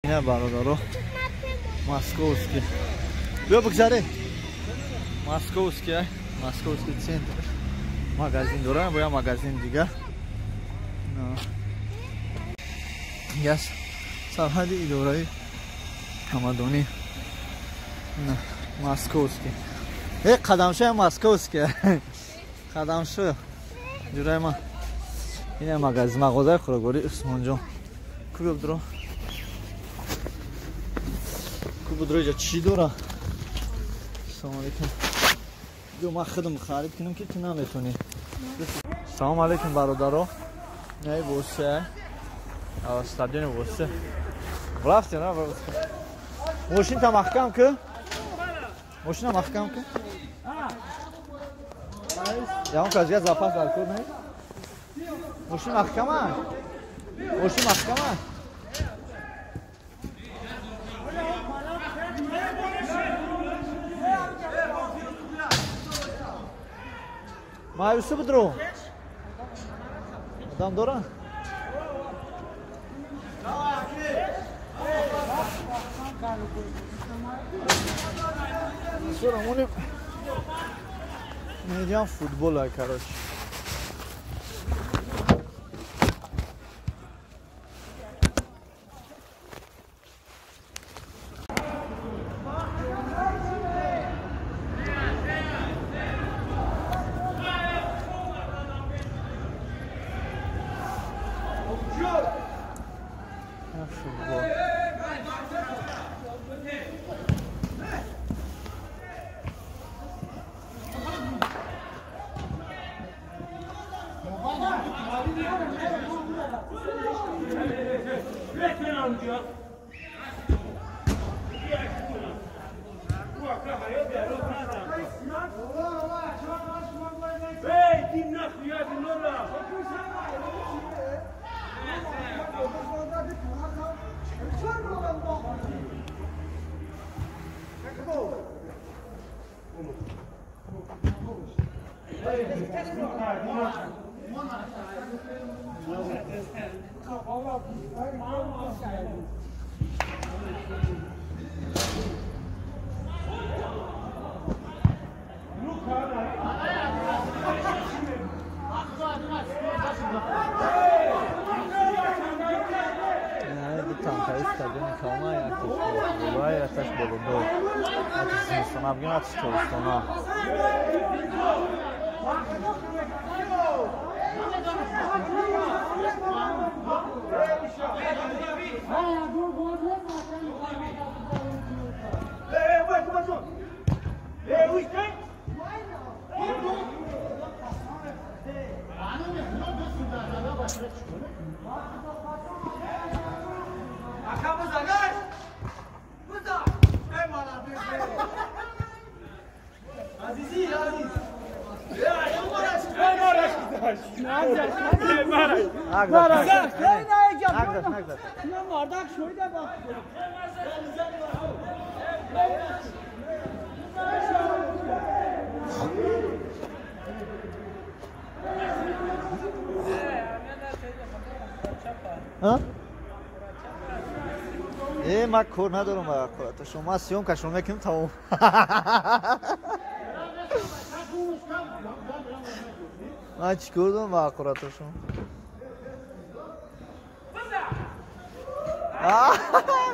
Ина бародаро, Московский. Биё бигзаре. Московский, Московский центр. Магазин дора, боя магазин дига. Яс сарҳади идораи ҳамадонӣ. Московский. Э, қадамшои Московский. Қадамшо. Ҷураи ма. Ина магазин, мағозаи хӯрокворӣ Усмонҷон. Ку биёбдро. Ку будро иҷа чӣ дора? Салом алейкум. Биё ман худам харид кунам ки ту наметонӣ. Салом алейкум бародаро. Эй босе. Стадиони Восе. Рафтем, на? Мошинта маҳкам ку? Мошина маҳкам ку? Ягон кас дигар запас дар кор не? Мошин маҳкама? Мошин маҳкама? Маюсу бидро. Одам дора? Медиам футбола, короче. Футбол. Э, ма кор надорам ба аққурата. Шумо съёмка шумо мекунем тамом. Ман чӣ кор дорам ба аққурата шумо?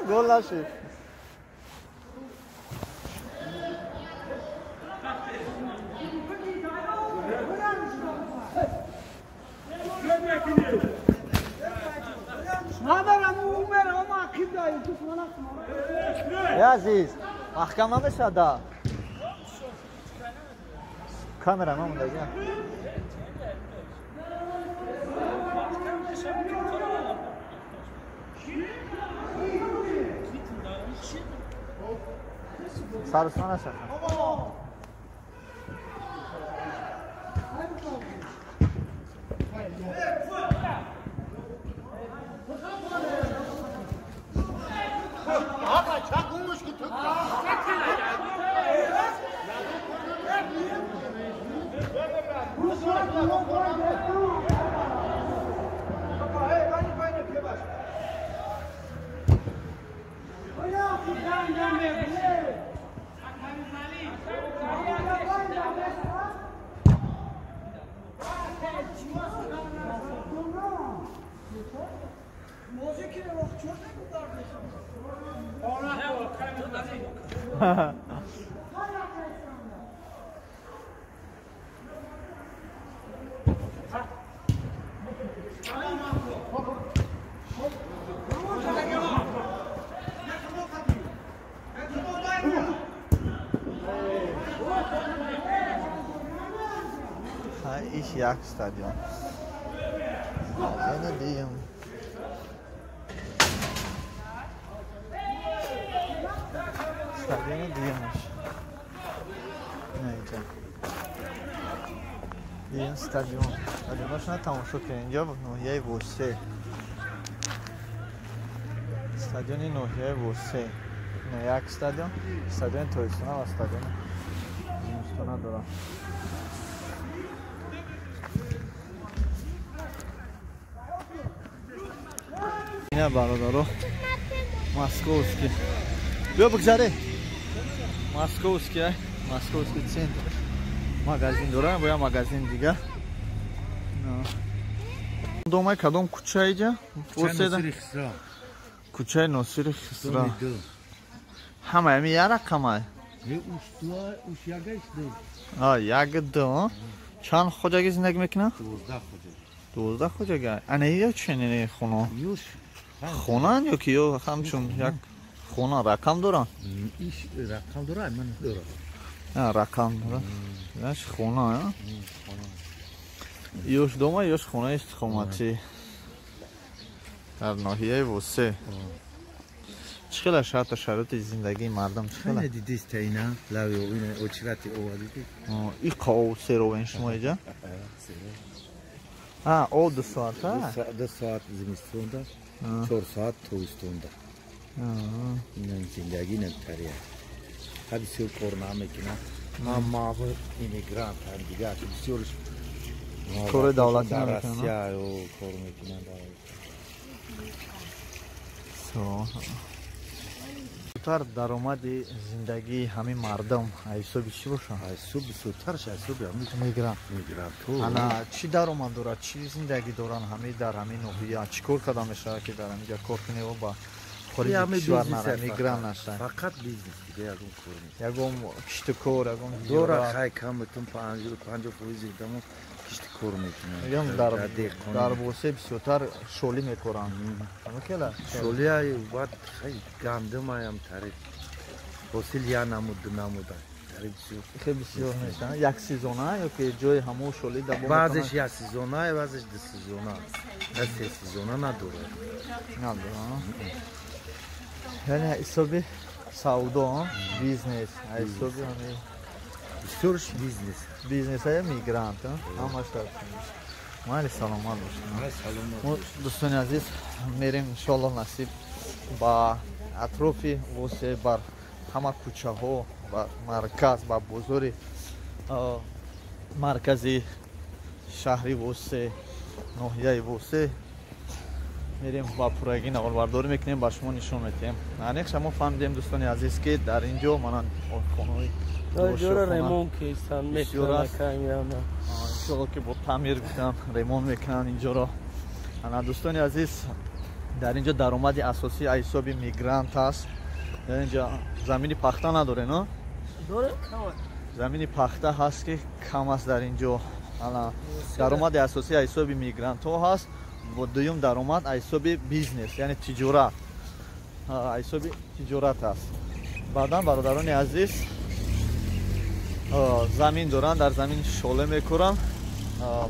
Гол нашид. Азиз, маҳкам намешада. Камера намондаги. Сарусма нашаха. Иш як стадион. Стадиони дуюм. Стадиони дуюмаш. Инҷа. Дуюм стадион. Стадионашона тамошо кунед. Инҷа ноҳияи Восе. Стадиони ноҳияи Восе. Як стадион, стадиони тобистона ва стадиони зимистона дорад. Ина бародаро, Московский. Биё бигзаре. Московский, Московский центр. Магазин дора, боя магазин дига. Домай кадом кӯча иҷа? Кӯчаи Носири Хисро. Ҳама ами я рақамай? Як ду. Чанд хоҷагӣ зиндагӣ мекунад? 12 хоҷагӣ. 12 хоҷагӣ. Ана ё чунин хона? Хонан ё ки ё ҳамчун як хона рақам доранд? Иш рақам дорад, ман надорам. Рақам дорад. Яш хона, а? Ёш дома, ёш хонаи истиқоматӣ. Дар ноҳияи Восе. Чӣ хела шарту шароити зиндагии мардум чӣ хела? Дидиста ина, лави ина очирати ова диди. И қов серовен шумо иҷа? Об 2 соата? 2 соат зимистонда, 4 соат тобистонда. Ина зиндагӣ намтария. Ха бисёр кор намекунад. Ҳама иммигрант, ҳам дигар бисёрш кори давлатӣ дар намекунанд. Россия кор мекунанд. Бисёртар даромади зиндагии ҳамин мардум аз ҳисоби чӣ бошад? Ҳисоби бисёртарш ҳисоби ҳамин мигрант. Мигрантҳо. Ана чӣ даромад дорад, чӣ зиндагӣ доранд ҳамин дар ҳамин ноҳия? Чӣ кор карда мешавад ки дар ҳамин ҷо кор кунӣ ва ба хориҷи кишвар нара, мигрант нашавад? Фақат бизнес, дига ягон кор нест. Ягон киштукор, ягон дора хай камтун 50% одамо киштукор мекунанд. Мегӯям дар Восе бисёртар шолӣ мекоранд. Ҳамакела? Шолия баъд хай гандумаям тариқ. Ҳосил я намуд, ду намуда. Тариқ бисёр. Хеле бисёр нест. Як сезона ё ки ҷои ҳамон шолӣ давом Баъзеш як сезона, баъзеш ду сезона. Се сезона надорад. Надорад. Яъне ҳисоби савдо, бизнес, ҳисоби ҳамин бисёрш бизнес. Бизнесҳои мигрант, ҳамаш дар майли саломат бошед. Мо дӯстони азиз мерем иншоаллоҳ насиб ба атрофи Восе, бар ҳама кӯчаҳо, ба марказ, ба бозори маркази шаҳри Восе, ноҳияи Восе мерем ба пуррагӣ наворбардорӣ мекунем, ба шумо нишон медиҳем. Аниқша мо фаҳмидем дӯстони азиз ки дар ин ҷо манан хонаҳои иншоалло ки бо таъмир гуфтам ремонт мекунанд инҷоро. Ана дӯстони азиз дар ин ҷо даромади асосӣ аз ҳисоби мигрант аст. Дар ин ҷо замини пахта надорем, но? Замини пахта ҳаст ки кам аст дар ин ҷо. Ана даромади асосӣ аз ҳисоби мигрантҳо ҳаст. Дуюм даромад аз ҳисоби бизнес, яъне тиҷорат, аз ҳисоби тиҷорат аст. Баъдан бародарони азиз замин доранд, дар замин шоле мекоранд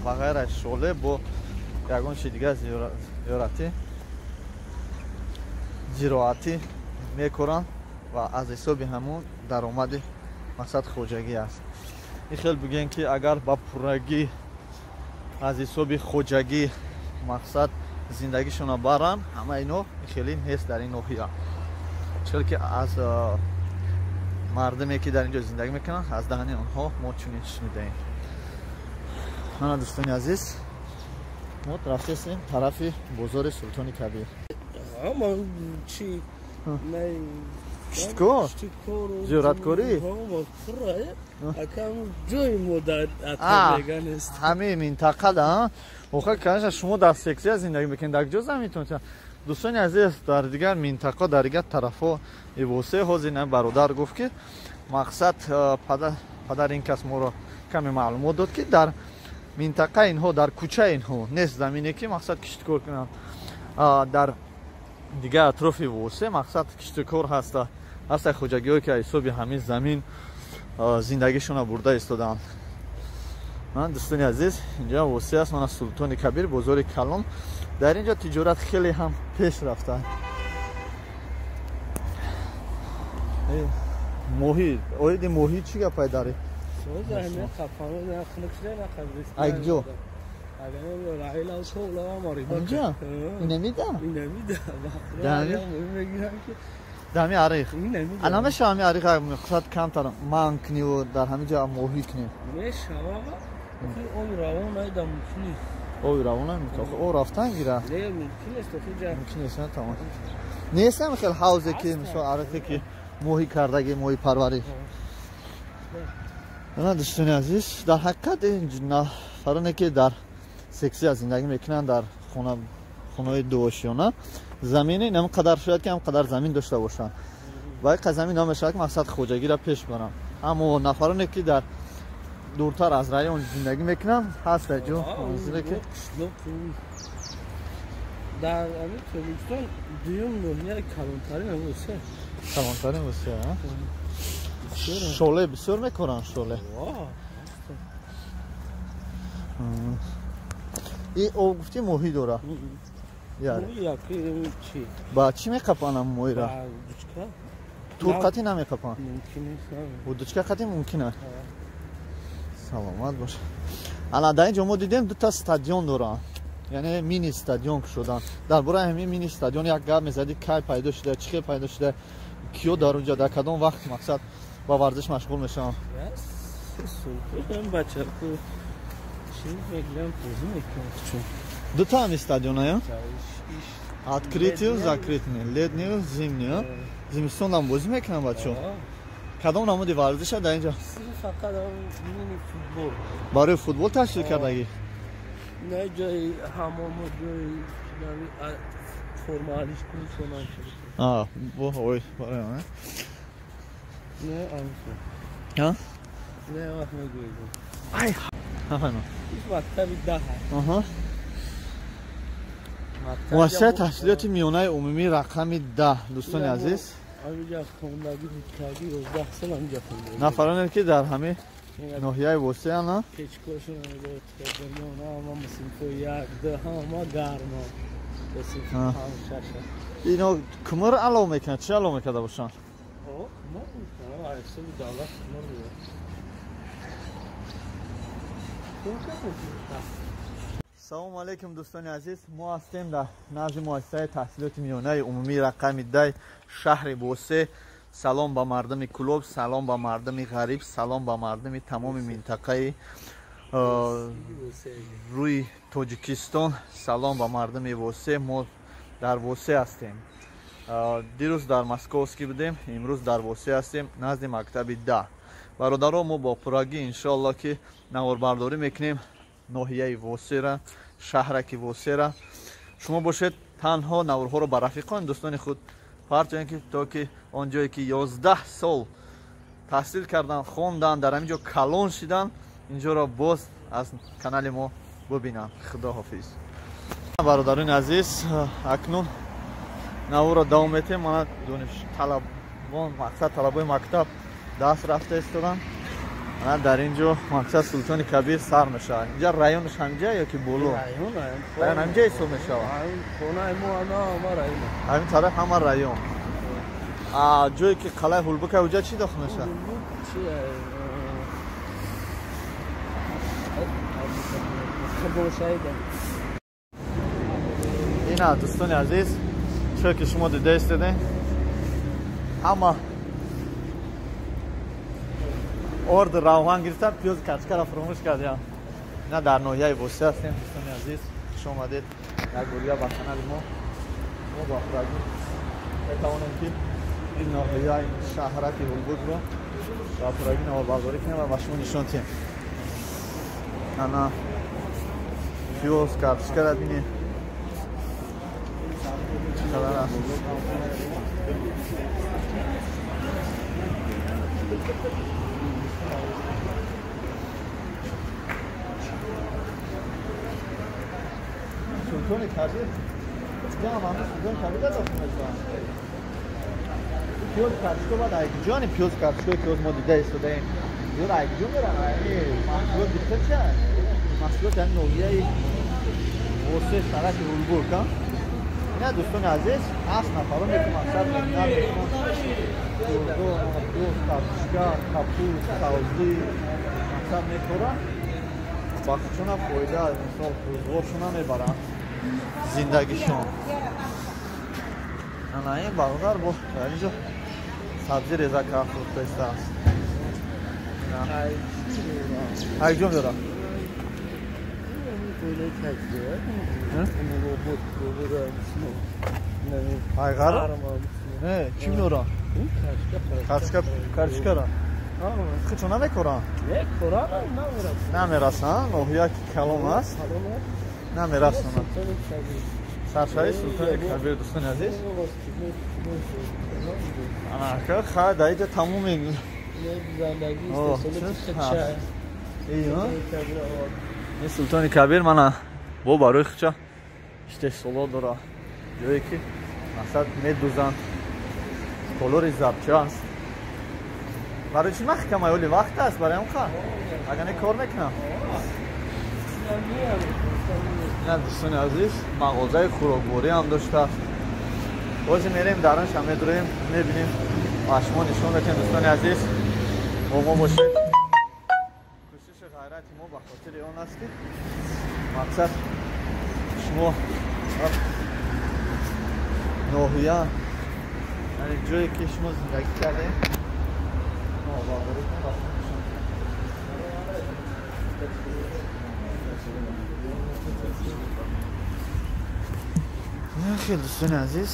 ва ғайр аз шоле бо ягон чи дигар зироатӣ мекоранд ва аз ҳисоби ҳамон даромади мақсад хоҷагӣ аст. Ин хел бигӯем ки агар ба пуррагӣ аз ҳисоби хоҷагӣ мақсад зиндагишонро баранд, ҳама ино хеле нест дар ин ноҳия. Чунки аз мардуме ки дар ин ҷо зиндагӣ мекунанд, аз даҳани онҳо мо чунин шунидаем. Ана дӯстони азиз, мо рафтесем тарафи бозори Султони Кабир. Ама чи Кишткор? Зиёраткорӣ? Ҳамаи минтақа да? Охир, конечно, шумо дар сексия зиндагӣ мекунед, дар куҷо заминтон? Дӯстони азиз, дар дигар минтақа, дар дигар тарафҳо Восе ҳозир ин бародар гуфт, ки мақсад падар ин кас моро каме маълумот дод, ки дар минтақа инҳо, дар кӯча инҳо нест замине, ки мақсад кишткор кунанд. Дар дигар атрофи Восе мақсад киштукор ҳаста, ҳаста хоҷагиҳое, ки ҳисоби ҳамин замин зиндагишонро бурда истодаанд. Дӯстони азиз, инҷа Восе аст, мана Султони Кабир, бозори калон. Дар инҷо тиҷорат хеле ҳам пеш рафта. Моҳӣ, оиди моҳӣ чӣ гапай дари? Айкҷо? Инҷа? Инамида? Дами ариқ. Ана мешава ҳами ариқ мақсад камтар ман куниву дар ҳамин ҷо моҳӣ кунем? Мешава, оби равон айда мумкин нест. Оби равон мумкин. Об рафтан гира? Не, мумкин нест, мумкин нест, тамом. Нест ҳам хел ҳавзе ки мисол ариқе ки моҳӣ кардаги, моҳӣ парварӣ. Ана дӯстони азиз, дар ҳақиқат нафароне ки дар сексия зиндагӣ мекунанд, дар хонаҳои дуошиёна, замини ҳам қадар шояд ки ҳам қадар замин дошта бошанд. Ва ин замин намешавад ки мақсад хоҷагиро пеш баранд. Аммо нафароне ки дар дуртар аз район зиндагӣ мекунанд, ҳаст ҷо манзиле ки дар ҳамин Тоҷикистон дуюм ноҳияи калонтарин Восе. Калонтарин Восе, а? Шоле бисёр мекоранд, шоле. И об гуфти моҳӣ дора. Ба чӣ меқапанам моҳиро? Тур қатӣ намеқапанд? Дучка қатӣ мумкин аст. Саломат бош. Ана дар ин ҷо мо дидем дута стадион доранд, яъне мини стадион шудан. Дар бораи ҳамин мини стадион як гап мезадӣ, кай пайдо шуда, чӣ хел пайдо шуда, киё дар онҷо дар кадом вақт мақсад ба варзиш машғул мешаванд? Дута ҳами стадиона, открытию, закрытый, летний, зимний. Зимистонам бозӣ мекунанд бачаҳо? Кадом намуди варзиша дар инҷо? Фақат мини футбол. Барои футбол ташкил кардагӣ? Не, ҷои ҳамому, ҷои формалиш кунсонан. Ой, барои он. Не, амсо. Ҳа? Не, вақт мегӯем. Ай, нафаҳмам. Иш мактаби 10. Аҳа. Муассисаи таҳсилоти миёнаи умумӣ рақами 10, дӯстони азиз. Нафароне ки дар ҳамин ноҳияи Восеана ино кумр алов мекунад, чӣ алов мекарда бошанд? Салому алейкум, дӯстони азиз. Мо ҳастем дар назди муассисаи таҳсилоти миёнаи умумии рақами 10 шаҳри Восе. Салом ба мардуми Кулоб, салом ба мардуми ғариб, салом ба мардуми тамоми минтақаи рӯи Тоҷикистон, салом ба мардуми Восе. Мо дар Восе ҳастем. Дирӯз дар Московский будем, имрӯз дар Восе ҳастем, назди мактаби 10. Бародаро, мо бо пуррагӣ иншоалло ки наворбардорӣ мекунем ноҳияи Восера, шаҳраки Восера. Шумо бошед танҳо наворҳоро ба рафиқони дӯстони худ партоем, ки то ки он ҷое ки 11 сол таҳсил кардан, хондан, дар ҳамин ҷо калон шидан, инҷоро боз аз канали мо бубинанд. Худо ҳофиз. Бародарони азиз, акнун наворро давом метем. Мана дониш талабон, мақсад талабои мактаб даст рафта истоданд. Ана дар ин ҷо мақсад Султони Кабир сар мешавад. Инҷа районаш ҳамҷа ё ки боло? Район ҳамҷа ҳисоб мешавад. Ҳамин тараф ҳама район. Ҷое ки қалаи Ҳулбука, уҷа чӣ дохил мешавад? Ина дӯстони азиз, чое ки шумо дида истодем, ҳама орд равған гирифтам, пиёзи качкаро фуромӯш кардем. Ина дар ноҳияи Восе ҳастем, дӯстони азиз. Хуш омадед як бор дигар ба канали мо. Мо ба хурагӣ метавонем ки Ин ноҳия, ин шаҳраки Ҳулбукро ба пуррагӣ наворбардорӣ кунем ва ба шумо нишон диҳем. Ана пиёз, картошкара бинед чӣ қадар аст. Султони Кабир ҷамъ ҳамин Султони Кабир дохил мешаванд. Пиёз картошка баъд айкиҷони пиёз картошка ки мо дида истодаем, зиёд айкиҷо меран. Маҳсулот дихел ча маҳсулот ҳамин ноҳияи Восе, шаҳраки Ҳулбук. Ина дӯстони азиз, ҳаст нафароне ки мақсад меҳнат мекунанд, пиёз, картошка, капуст, сабзӣ мақсад мекоранд, ба худшона фоида, мисол рӯзғоршона мебаранд зиндагишон. Ана ин бародар бо дар инҷо сабзӣ реза кард фурӯхта истааст. Айҷо меорам. Айғара? Не, чӣ меорам? Картошка, картошкара. Худшон намекоранд? Намерасанд, ноҳия ки калон аст, намерасонанд. Саршаҳри Султони Кабир, дӯстони азиз. Ана хай дар инҷа тамоми ин Султони Кабир мана бо барои худша истеҳсолот дора, ҷое ки мақсад медузанд, толори забча аст. Барои чӣ маҳкама оли вақт аст барои он қа агар не кор мекунам. Ина дӯстони азиз, мағозаи хӯрокворӣ ҳам доштааст. Бозе мерем дарунша медурем, мебинем ва шумо нишон медиҳем. Дӯстони азиз, бо мо бошед. Кӯшиши ғайрати мо ба хотири он аст ки мақсад шумо ноҳия, яъне ҷое ки шумо зиндагӣ кардем, наворбардорӣ кунем ва шумо нишон диҳем. Хеле дӯстони азиз,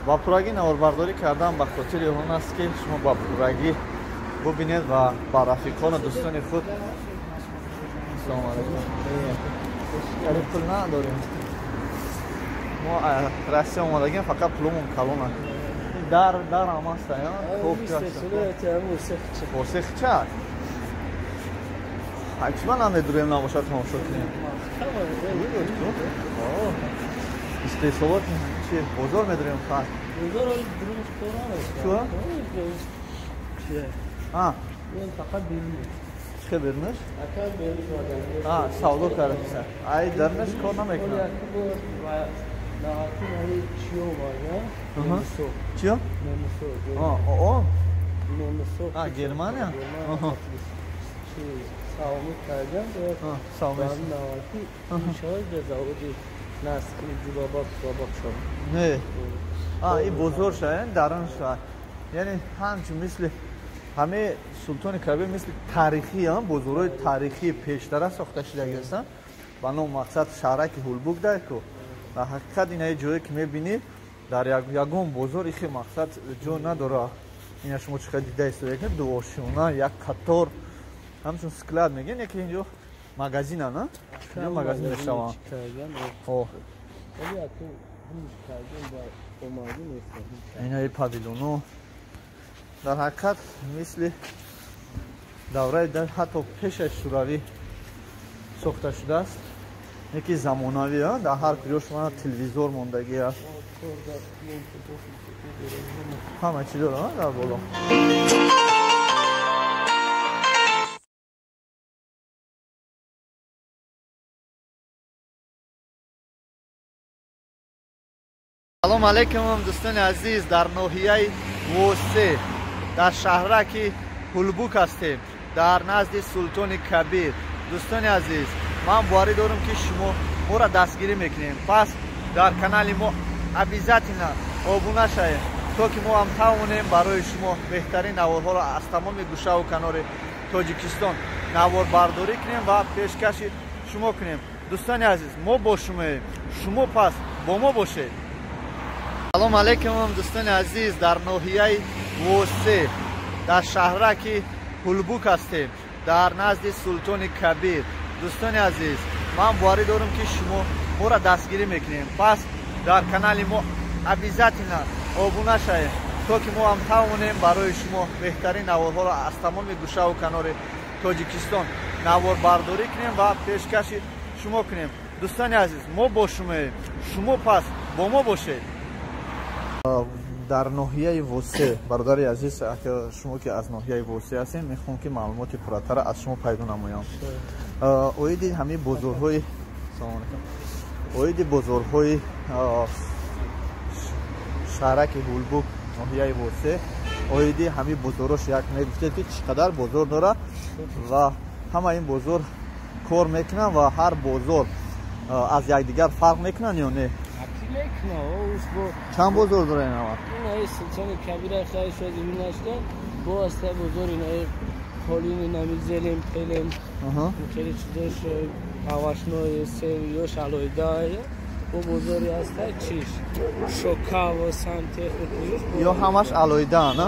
ба пуррагӣ наворбардорӣ кардан ба хотири он аст ки шумо ба пуррагӣ бубинед ва ба рафиқону дӯстони худ. Салому алайкум. Пул надорем мо, Россия омадагем, фақат пулумон калона. Дар дар ҳам аст, Восех ча ҳатман намедурем, набошад тамошо кунем. Истеҳсолот чи бозор медурем фақат. Чӣ берунаш? Савдо карда. Ай дарнаш кор намекунад. Чиё? Германия? Не. Ин бозор ша, дарун ша. Яъне ҳамчун мисли ҳамаи Султони Кабир мисли таърихӣ, бозорҳои таърихии пештара сохта шудагӣ ҳастанд. Ба ном мақсад шаҳраки Ҳулбук даку. Дар ҳақиқат инаи ҷое ки мебинӣ дар ягон бозор ихе мақсад ҷо надора. Ина шумо чӣ қадр дида истода, дуошона як қатор ҳамчун склад мегӯянд, яке инҷо магазина, на? Инҷо магазин мешаванд. Инаи павилоно дар ҳақиқат мисли давраи ҳатто пеш аз Шӯравӣ сохта шудааст. Яке замонавӣ, дар ҳар куҷо шумо телевизор мондагӣ аст. Ҳама чӣ дора дар боло. Салом алейкум дӯстони азиз, дар ноҳияи Восе, дар шаҳраки Ҳулбук ҳастем, дар назди Султони Кабир. Дӯстони азиз, ман боварӣ дорам ки шумо моро дастгирӣ мекунем. Пас дар канали мо обязательно обуна шавед, то ки мо ҳам тавонем барои шумо беҳтарин наворҳоро аз тамоми гӯшаву канори Тоҷикистон наворбардорӣ кунем ва пешкаши шумо кунем. Дӯстони азиз, мо бо шумоем, шумо пас бо мо бошед. Салом алейкум, дӯстони азиз, дар ноҳияи Восе, дар шаҳраки Ҳулбук ҳастем, дар назди Султони Кабир. Дӯстони азиз, ман боварӣ дорам, ки шумо моро дастгирӣ мекунем. Пас дар канали мо обязательно обуна шавед, то ки мо ҳам тавонем барои шумо беҳтарин наворҳоро аз тамоми гӯшаву канори Тоҷикистон наворбардорӣ кунем ва пешкаши шумо кунем. Дӯстони азиз, мо бо шумоем, шумо пас бо мо бошед. Дар ноҳияи Восе, бародари азиз, шумо ки аз ноҳияи Восе ҳастем, мехоҳам ки маълумоти пурратара аз шумо пайдо намоям. Оиди ҳамин бозорҳои, салом алейкум, оиди бозорҳои шаҳраки Ҳулбук, ноҳияи Восе, оиди ҳамин бозорҳош як мегуфтед, ки чӣ қадар бозор дорад ва ҳама ин бозор кор мекунанд ва ҳар бозор аз якдигар фарқ мекунанд ё не? Чанд бозор дора ин аввал? Инаи Султони Кабира хай шуд нашда, бо аста бозор инаи қолини нами зелем пелем, хеле чизош овощной сев ёш алоҳида, бо бозори аста чиш шокаво сантехник. Ё ҳамаш алоҳида, на?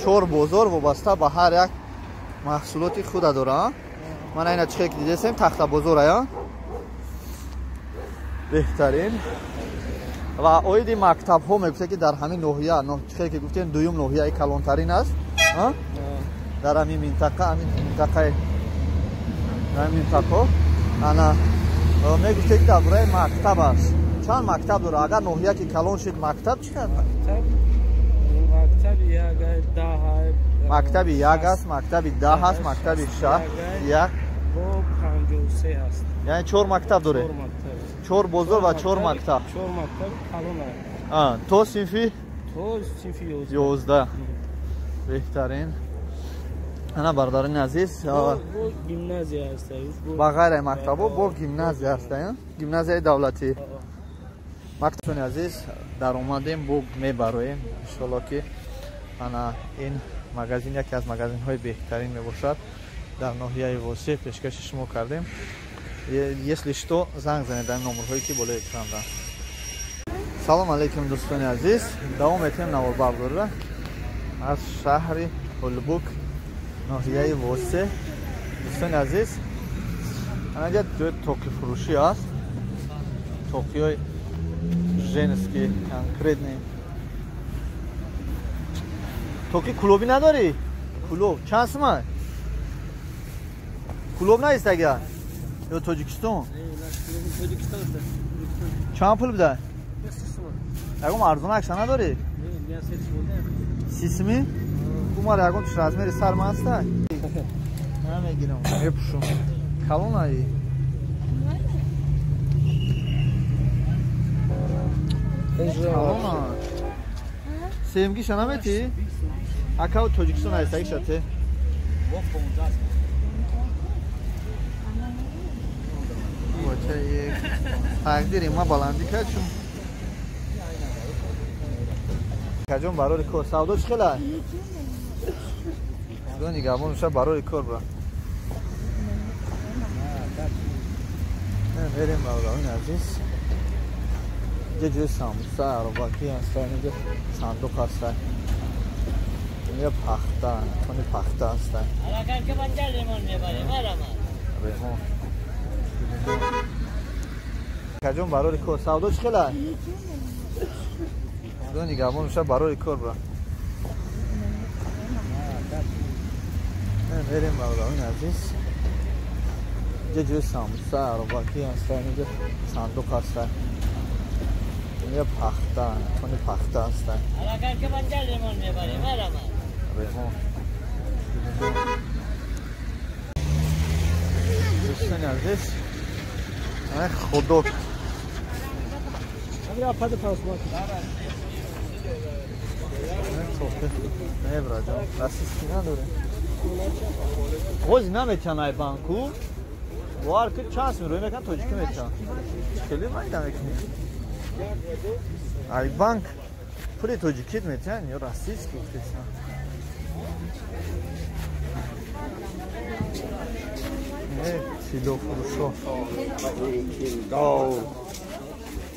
Чор бозор вобаста ба ҳар як маҳсулоти худа дора. Мана ина чихе ки дидесем, тахта бозор ая. Беҳтарин. Ва оиди мактабҳо мегуфте, ки дар ҳамин ноҳия, чихе ки гуфтем, дуюм ноҳияи калонтарин аст дар ҳамин минтақа, ҳамин минтақаи, ҳамин минтақаҳо. Ана мегуфте, ки дар бораи мактаб аст. Чанд мактаб дора? Агар ноҳия ки калон шид, мактаб чӣ қадар? Мактаби як, даҳ. Мактаби як аст, мактаби даҳ аст, мактаби шаҳ як бо 53 аст. Яъне чор мактаб доред? Чор бозор ва чор мактаб. Чор мактаб калон аст. То синфи? То синфи 11. Беҳтарин. Ана бародарони азиз, бо гимназия аст. Ба ғайри мактабҳо бо гимназия аст, гимназияи давлатӣ. Мактабони азиз, даромадем, бо мебароем. Иншолло ки ана ин магазин яке аз магазинҳои беҳтарин мебошад дар ноҳияи Восе, пешкаши шумо кардем. Если что, занг занед дар номерҳое ки болои экран да. Салом алейкум, дӯстони азиз, давом метиҳем наворбардориро аз шаҳри Ҳулбук, ноҳияи Восе. Дӯстони азиз, анаҷа ҷои тоқифурӯшӣ аст, тоқиҳои женский конкретный. Тоқи кулобӣ надорӣ? Кулоб чанд сумай? Кулоб наист агар ё Тоҷикистон? Чанд пул бидай? Ягон арзонакша надорӣ? 30 сумӣ? Умар, ягон туш размери сар ма ҳаста? Намегирам, мепӯшум. Калонаи? Калона. Семгиша наметӣ? Акав Тоҷикистон ҳастагиша те? Тақдири ма баландӣ кард чун. Каҷон, барори кор, савдо чӣ хела? Худо нигаҳбон боша, барори кор бра. Мерем, бародарони азиз. Инҷа ҷои самбуса, аробакӣ ҳаста, инҷа сандуқ ҳаста. Инҷа пахта, тони пахта ҳаста. Ремон. Каҷон, барори кор, савдо чӣ хела? Худо нигаҳбон боша, барори кор бра. Мерем, бародарони азиз. Инҷа ҷои самбуса, аробакӣ ҳаста, инҷа сандуқ ҳаста. Инҷа пахта, тони пахта ҳаста. Ремон. Дӯстони азиз, худок. Не, браҷон, российский надорем. Боз наметиҳан ай банку. Бовар ки чанд сум рӯй мекунад, тоҷикӣ метиҳан. Хеле майда мекунӣ. Ай банк пули тоҷикит метиҳан ё российский гуфтесан? Тилло фурӯшо.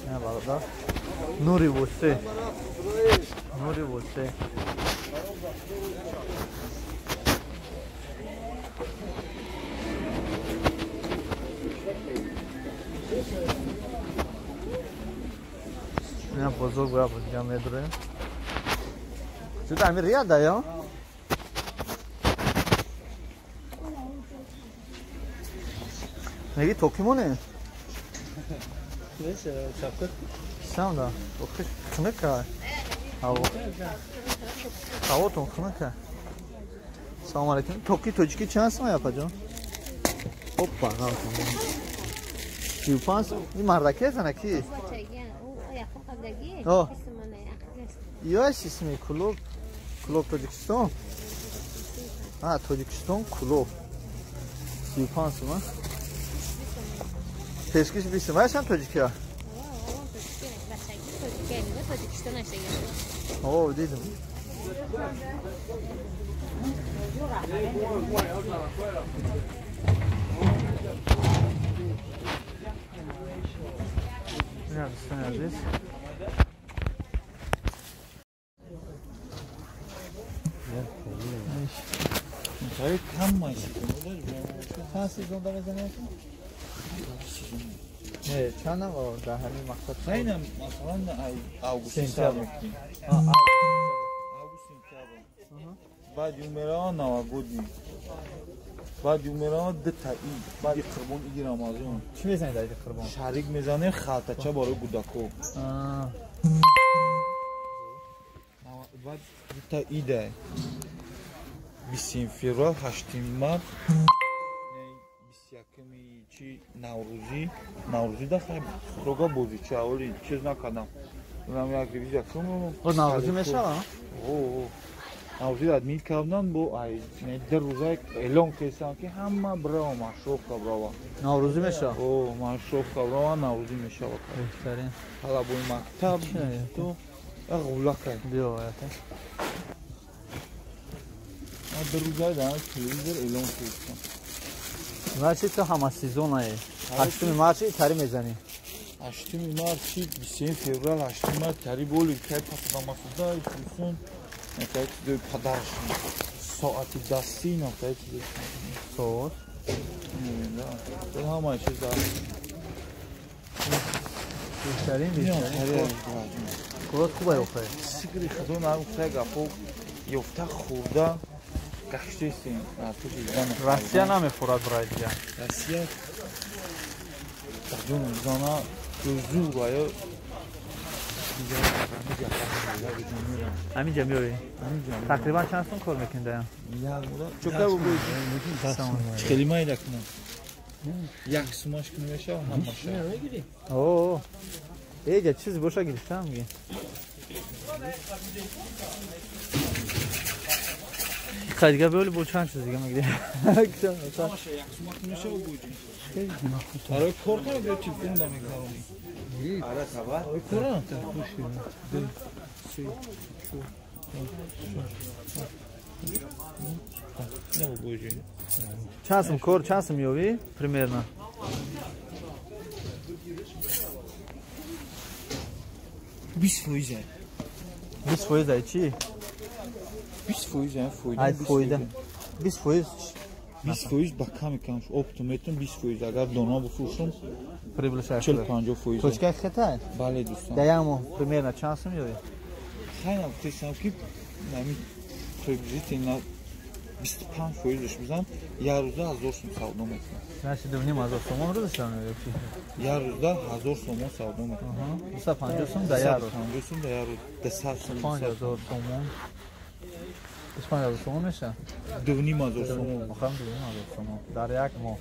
Не, бародар. Нури восе. Нури восе. Ина бозор бояд дига медурем. Чуда ами рияда ё? Меги токимоне? Самда, охи хнка. Аво. Авотон хнка. Салом алейкум. Токи тоҷики чанд сом япа ҷон? Опа, ғалтон. 35 сом. Ин мардаке занаки? О. Ёш исми клуб, клуб Тоҷикистон. А, Тоҷикистон клуб. 35 сом, а? Пешкиш 20 сом. Айшам тоҷикия? О, дидам. Ина дӯстони азиз. Чанд сезон да мезанӣ? Не, чанд дар ҳамин мақсад? Айнан, масалан, август сентябр. Август сентябр. Баъд умерао новогодний. Баъд умерао дута ид. Баъди қурбон иди Рамазон. Чӣ мезанед дар иди қурбон? Шарик мезанем халтача барои кӯдако. Баъд дута ида. 20 феврал, 8 март, 21 чи Наврӯзӣ, Наврӯзӣ да хай строго бозича, оли чиз накардам. Унам як ревизия кунам. О, Наврӯзӣ мешава? О, Наврӯзӣ админ кардан бо ай дар рӯза эълон кардам ки ҳама брава машровка брава. Наврӯзӣ мешава? О, машровка брава Наврӯзӣ мешава. Беҳтарин. Талабои мактаб то ғулака. Биё, ята. Дар рӯза дар телевизор эълон кардам. Значит, то ҳама сезонае. 8 март тари мезанӣ. 8 март чи 27 феврал 8 март тари боли кай пасдамасуда телефон накай чизи падарш соати дастӣ накай чизи соат. Да, ҳама чиз дар. Беҳтарин беҳтарин. Курот хуб ай охе. Сикри худо нагуфта гапо ёфта хӯрда гаштесем. Россия намехӯрад барои дига. Россия ҷон зана зур ая ҳаминҷа меоӣ? Тақрибан чанд сом кор мекунӣ даям? Чока бигӯ. Хеле майда кунам. Як сумаш кунӣ мешава ҳамаша. О, эҷа чиз боша гирифтам ги. Дига биёли бо чанд чиз дига мегирӣ? Ҳамаша як сума кунӣ мешава гӯҷи. Барои кор кунам ё телефон да мегзаронӣ? Барои кора? Ду, се, чор, панҷ, шаш, ҳафт. Гӯҷи. Чанд сум кор, чанд сум ёвӣ примерно? 20%. 20% ай чӣ? 20% фоида. Ай фоида. 20%. 20% ба ками кам оптом метон 20% агар дона бифурӯшам прибыль 40-50%. Точка хета? Бале дӯстон. Дар як моҳ примерно чанд сум ёвӣ? Хайна гуфтесам ки ҳамин приблизительно 25%-ш бизан, як рӯза 1000 сум савдо мекунам. Значит, 2500 сомон рӯза меёвӣ? Як рӯза 1000 сомон савдо мекунам. 250 сум дар як рӯз. 250 сум дар як рӯз, 200 сум. 5000 сомон. 25,000 сомон меша? 2,500 сомон. Охам 2,500 сомон дар як моҳ.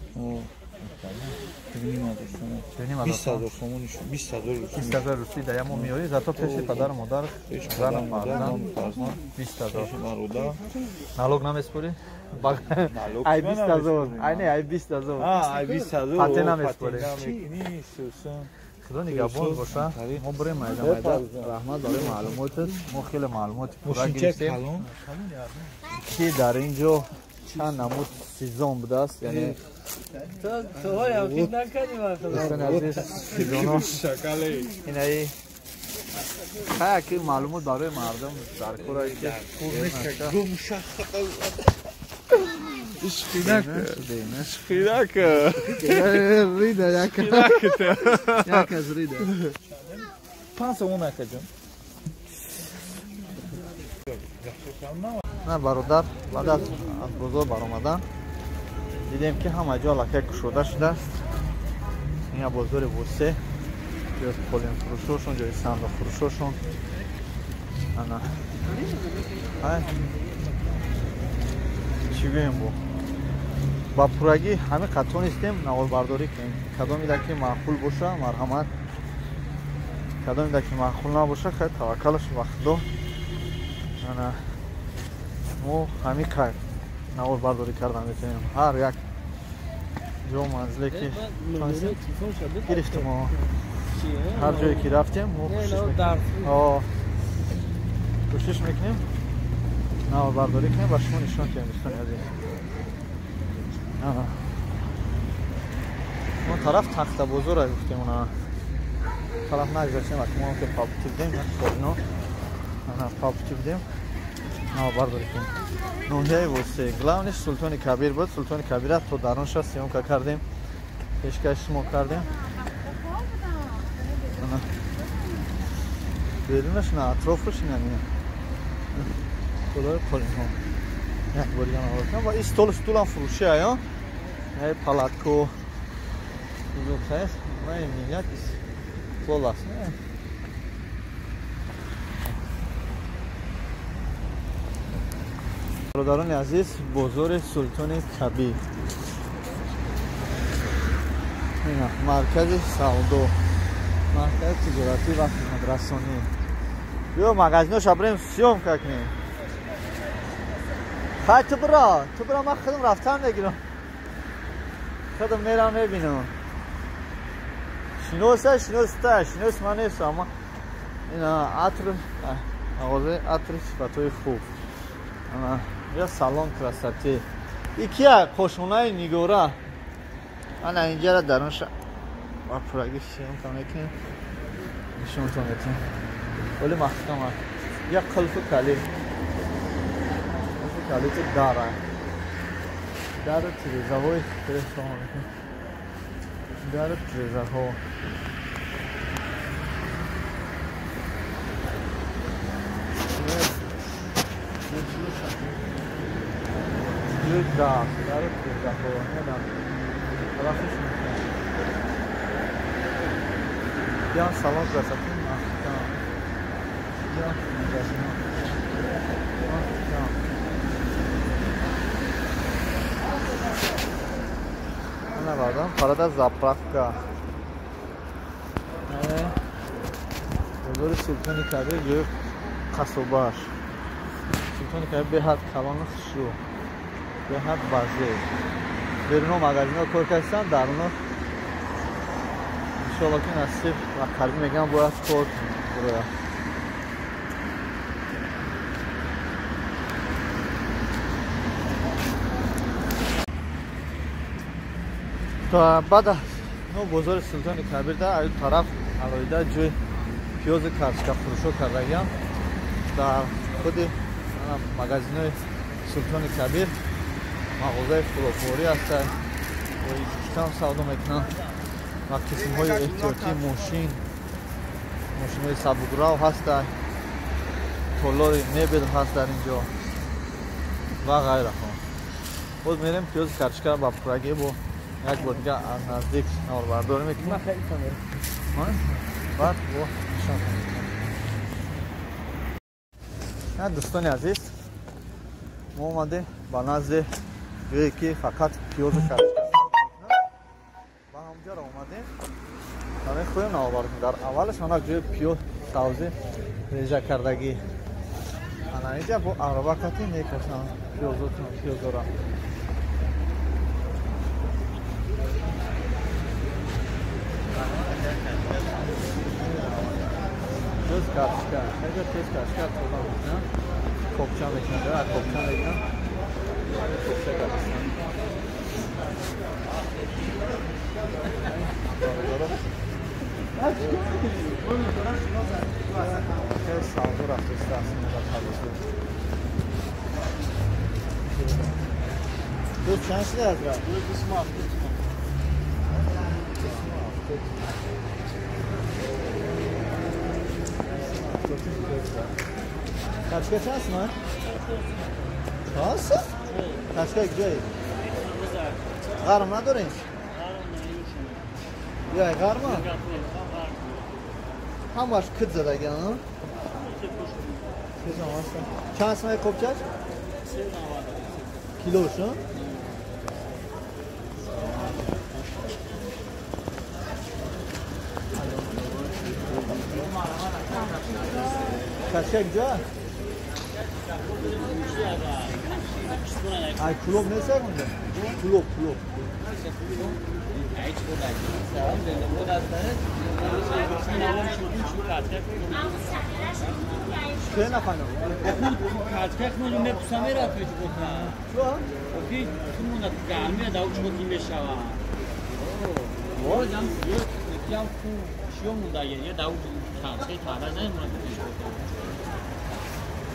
2,500 сомон. 20,000 сомон, 20,000 русӣ. 20,000 русӣ дар як моҳ меёрӣ, зато пеши падару модар, зану фарзанд 20,000. Налог намеспорӣ? Ай 20,000. Ай не, ай 20,000. Ай 20,000. Патент намеспорӣ. Худо нигаҳбон боша. Мо бирем майда майда. Раҳмат барои маълумотат. Мо хеле маълумоти пурра гирифтем ки дар ин ҷо чанд намуд сезон будааст. Яъне дӯстони азиз, сезоно инаи Хай ки маълумот барои мардум дар кор аст ки Ишқинак. Рида як. Як аз рида. 5 сомон акаҷон. На бародар, баъд аз бозор баромадан дидем ки ҳама ҷо аллакай кушода шудааст. Ин бозори Восе, ҷои қолинфурӯшошон, ҷои сандуқфурӯшошон. Ана. Ай. Чӣ гӯем бо? Ба пуррагӣ ҳамин қад тонистем наворбардорӣ кунем. Кадомида ки маъқул боша, марҳамат. Кадомида ки маъқул набоша, хай таваккалаш ба Худо. Ана мо ҳамин қад наворбардорӣ кардан метавонем. Ҳар як ҷо манзиле ки гирифтем, ҳар ҷое ки рафтем, мо кӯшиш мекунем наворбардорӣ кунем ва шумо нишон диҳем, дӯстони азиз. Он тараф Тахтабозора гуфтем, она тараф нагузаштем, ва мо ки папути будем, қолино ана папути будем, наворбардорӣ кунем. Ноҳияи Восе, главниш Султони Кабир буд. Султони Кабира то дарунша съёмка кардем, пешкаши шумо кардем. Берунаш на атрофаш ина худои қолинҳо. Як бор дига навор кунам. Ва ин столу стулам фурӯши ая. Ай палатко бузургтаест. Ва ин як стол аст. Бародарони азиз, бозори Султони Кабир. Ина маркази савдо, маркази тиҷоратӣ ва хизматрасонӣ. Биё магазиноша бирем съёмка кунем. Хай ту бира, ман худам рафтан мегирам. Худам мерам мебинам. Шиноса, шиноста, шинос ман нест, аммо ина атр, мағозаи атри сифатҳои хуб. Я салон красоты. Икия кошонаи Нигора. Ана инҷара дарунша ба пуррагӣ съёмка мекунем. Нишонтон метиҳем. Вале маҳкам аст. Я қулфу калид. Қулфу калиди дар аст. Дару тирезаҳои салом алейкум. Дару тирезаҳо. Дар, дару тирезаҳо. Тарафиш мекунем. Биён салон красоты маҳкам. Биён магазино маҳкам. Ана баъдан парада заправка. Бозори Султони Кабир ҷои қасобааш. Султони Кабир беҳад калону хушрӯ, беҳад базеъ. Беруно магазино кор карданд, даруно иншоалло ки насиб ва қариб мегӯям бояд кор кунем. То баъд аз бозори Султони Кабир дар аю тараф алоҳида ҷои пиёзу картошка фурӯшо кардагиам. Дар худи магазинои Султони Кабир мағозаи хӯрокворӣ ҳаста, кам савдо мекунанд ва қисмҳои эҳтиётӣ мошин, мошинҳои сабукрав ҳаста, толори мебел ҳаст дар ин ҷо ва ғайраҳо. Боз мерем пиёзи картошка ба пуррагӣ бо як бор дига аз наздик наворбардорӣ мекунем. Баъд бо нишон мекунем. Дӯстони азиз, мо омадем ба назди ҷое ки фақат пиёзу картошка савдо мекунанд. Ба ҳамҷаро омадем ва мехоҳем наворбардорӣ кунем. Дар аввалаш ана ҷои пиёз савзӣ режа кардагӣ. Ана инҷа бо ароба кати мекашанд пиёзора. Пиёз картошка, инҷа пиёз картошка тоза мекунанд, копча мекунанд, копча мекунанд, копча карданд. خیلی سالدو رفت است دو چند شده از رفت؟ کچکه چند سمه؟ 400؟ کچکه جایی؟ غرم ندارین؟ یا غرمه؟ همش کد زدگی ها؟ چند سمه کپچش؟ کیلوش ها؟ کچک جا؟ ای کلوب نیست اونجا؟ کلوب کلوب چه نفهمم؟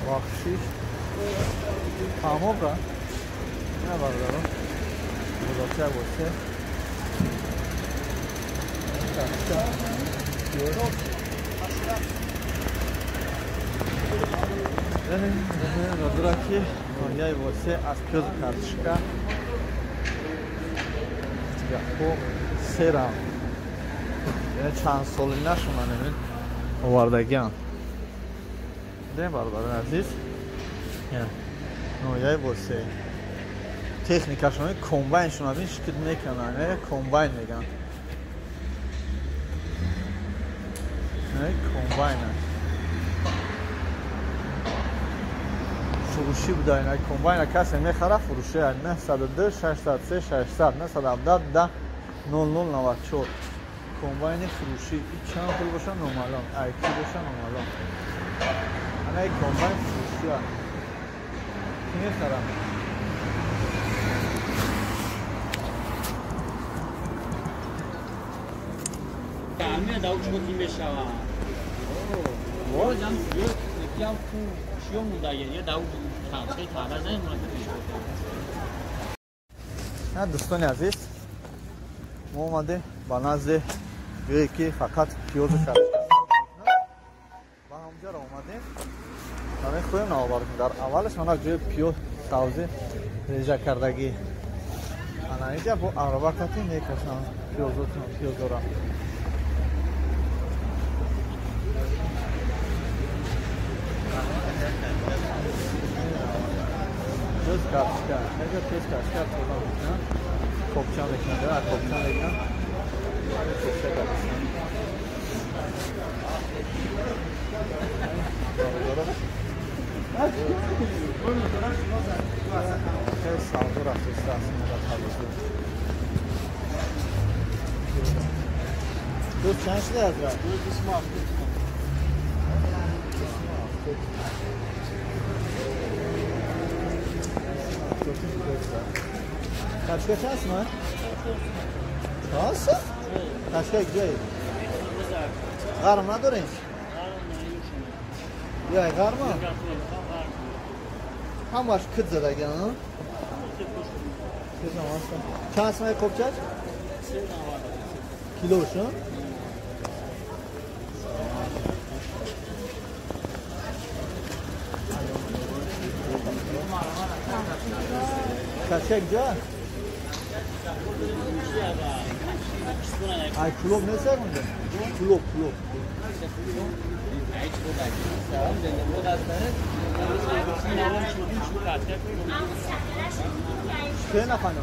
بخشش تمام را نه بردارم گذاشته باشه نداره که ноҳияи Восе аз пиёзу картошка яхо серам яъне чанд соли нашуман ин овардагиам дем бародарони азиз ноҳияи Восе техникашон комбайншон абин шикит мекунанд комбайн мегӯянд комбайн фурӯшӣ буда ина комбайна касе мехара фурӯшӣ 902 603 600 917 10 0094 комбайни фурӯшӣ чанд пул боша номаълум ай ки боша номаълум ана ин комбайн фурӯшӣ ки мехара дӯстони азиз мо омадем ба назди ҷое ки фақат пиёзу картошка ба ҳамҷаро омадем ва мехоҳем навобар кунем дар аввалаш ана ҷои пиёз сабзӣ режа кардагӣ ана инҷа бо ароба кати мекашанд пиёзора пиёз картошка инҷа пиёз картошка тоза мекунанд копча мекунанд копча мекунанд копча картошка خیلی سالدو رفت دو چند شده از رفت؟ کچکه چند سمه؟ 400؟ کچکه جایی؟ غرم ندارین؟ یا غرمه؟ همش کد زدگی ها؟ چند سمه کپچش؟ کیلوش ها؟ کچک جا؟ ای کلوب نیست اونجا؟ کلوب کلوب چه نفهمم؟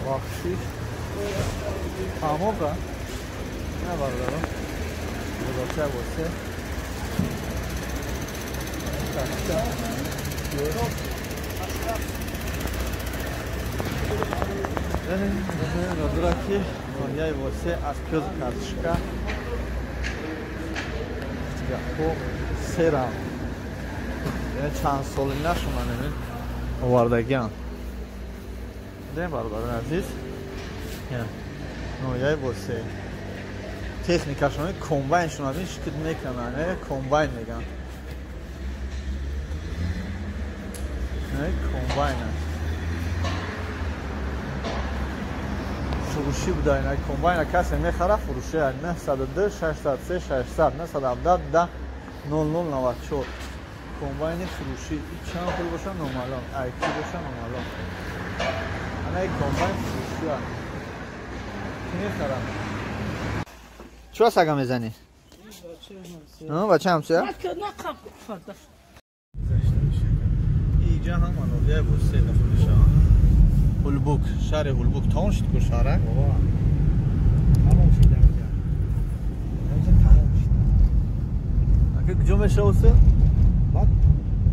بخشش تمام را نه بردارم گذاشته باشه نداره که ноҳияи Восе аз пиёзу картошка Гапо серам. Чанд соли нашуман овардагиам. Дем бародарони азиз. Ноҳияи Восе. Техникашон комбайншон аз ин шикл мекунанд, комбайн мегӯянд. Комбайн аст. Фурӯшӣ буда ина комбайна касе мехара фурӯшӣ 902 603 600 917 10 0094 комбайни фурӯшӣ. Чанд пул боша номаълум, айки боша номаълум. Ана ин комбайн фурӯшӣ аст. Ки мехара? Чӣ сага мезанӣ? Бача ҳамсоя? Инҷа ҳам ноҳияи Восе дохил мешавад. Ҳулбук, шаҳри Ҳулбук. Тамом шуд ку шаҳрак? Тамом шуд инҷа. Инҷа тамом шуд. Ака куҷо мешавад Восе? Баъд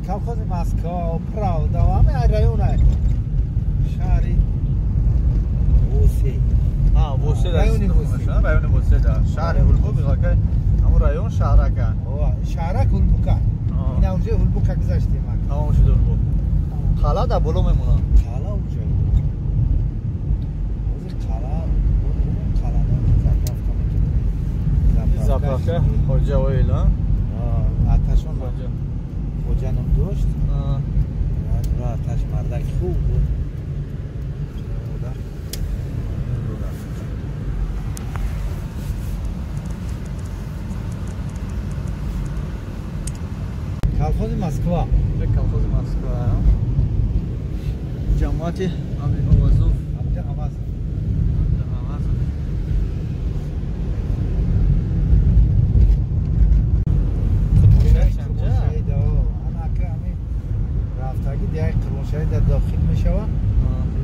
колхози Москва, Правда, ҳама район шаҳри Восе. Восе райони Восе. Райони Восе да. Шаҳри Ҳулбук ака ҳамон район шаҳрак. Шаҳрак Ҳулбук. Ина уже Ҳулбук гузаштем. Тамом шуд Ҳулбук. Қала дар боло мемонад. Қала уже. Ҳозир қала, қала заправка мекунем. Заправка Хоҷа Ойл, а? Аташон Хоҷа ном дошт. Аташ мардак хуб буд. Колхози Москва. Колхози Москва. Ҷамоати Авазов. Авазов. Авазов. Рафтаги дигаи Қурбоншаҳид дар дохил мешавад.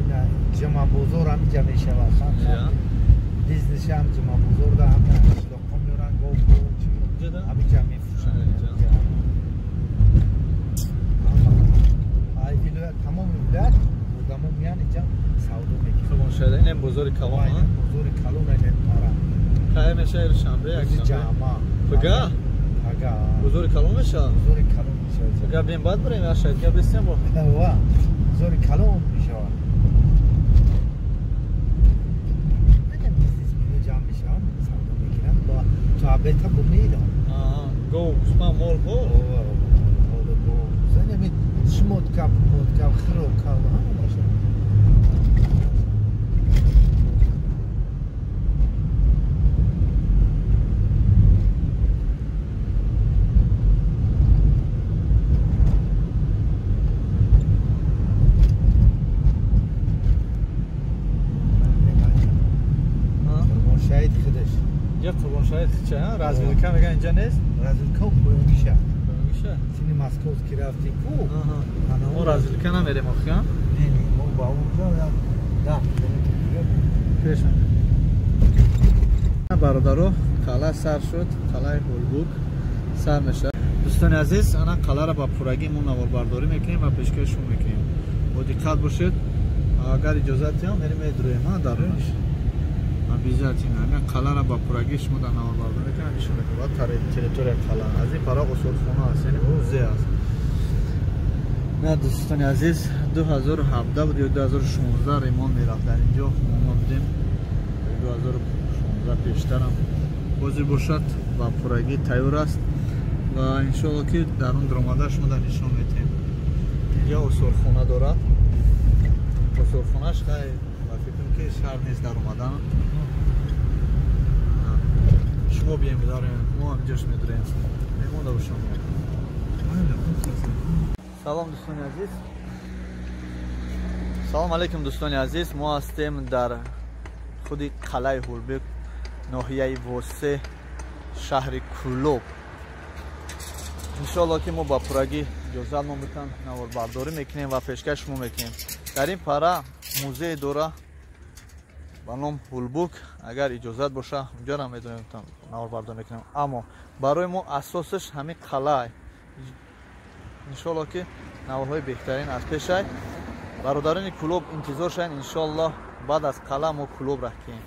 Ина ҷумъабозор ҳам инҷа мешавад. Бизнес ҳам ҷумъабозор да ҳам қишлоқҳо меоранд, гов ҳам инҷа мефурӯшанд. Тамоми вилоят одамо меян инҷа савдо мекунанд. Қурбоншаҳид ин бозори калон, бозори калон ин пара. Кай мешавад шанбе, якшанбе? Ҷамъа. Пага? Пага. Бозори калон мешавад? Бозори калон мешавад. Пага бем баъд барем, я шаҳид га бистем бо. Ва, бозори калон мешавад. Ана бизнесмено ҷамъ мешаванд, савдо мекунанд, бо то абета бо меиданд. Гов, гӯсфанд, мол, бо? Мол, бо. Зани шмотка, мотка, хирока, ҳама бошад. Қурбоншаҳид худаш. Ё Қурбоншаҳид ча? Развилка мегӯянд инҷа нест? Развилка поёниша. Поёниша? Сини Московский рафти ку. Мо развилка намерем охи, а? Не, не, мо ба онҷо як 10 километр дига пеш. Бародаро, қала сар шуд, қалаи Ҳулбук сар мешавад. Дӯстони азиз, ана қаларо ба пуррагӣ мо наворбардорӣ мекунем ва пешкаши шумо мекунем. Бо диққат бошед. Агар иҷозат диҳам, мерем медуроем, дарунаш. Обязательно. Ана қаларо ба пуррагӣ шумо дар наворбардорӣ мекунем, нишон мекунем. Баъд территория қала. Аз ин пара осорхона аст, яъне музей аст. На, дӯстони азиз, 2017 буд ё 2016 ремонт мерафт дар инҷо. Мо будем 2016 пештарам. Ҳозир бошад ба пуррагӣ тайёр аст ва иншоалло ки дар он даромада шумо дар нишон метиҳем. Инҷо осорхона дорад. Осорхонаш хай ба фикрам ки шаҳр нест дар омадан. Шумо бием дарем, мо ҳаминҷош медурем. Мемонда бошам. Салом дӯстони азиз. Салом алейкум дӯстони азиз. Мо ҳастем дар худи қалаи Ҳулбук, ноҳияи Восе, шаҳри Кӯлоб. Иншоалло ки мо ба пуррагӣ иҷозат мо метан наворбардорӣ мекунем ва пешкаш шумо мекунем. Дар ин пара музей дора ба ном Ҳулбук. Агар иҷозат боша унҷоро медонем наворбардорӣ мекунем. Аммо барои мо асосаш ҳамин қалай. Иншоалло ки наворҳои беҳтарин аз пешай. Бародарони Кӯлоб интизор шавед, иншоалло баъд аз қала мо Кӯлоб раҳ кунем.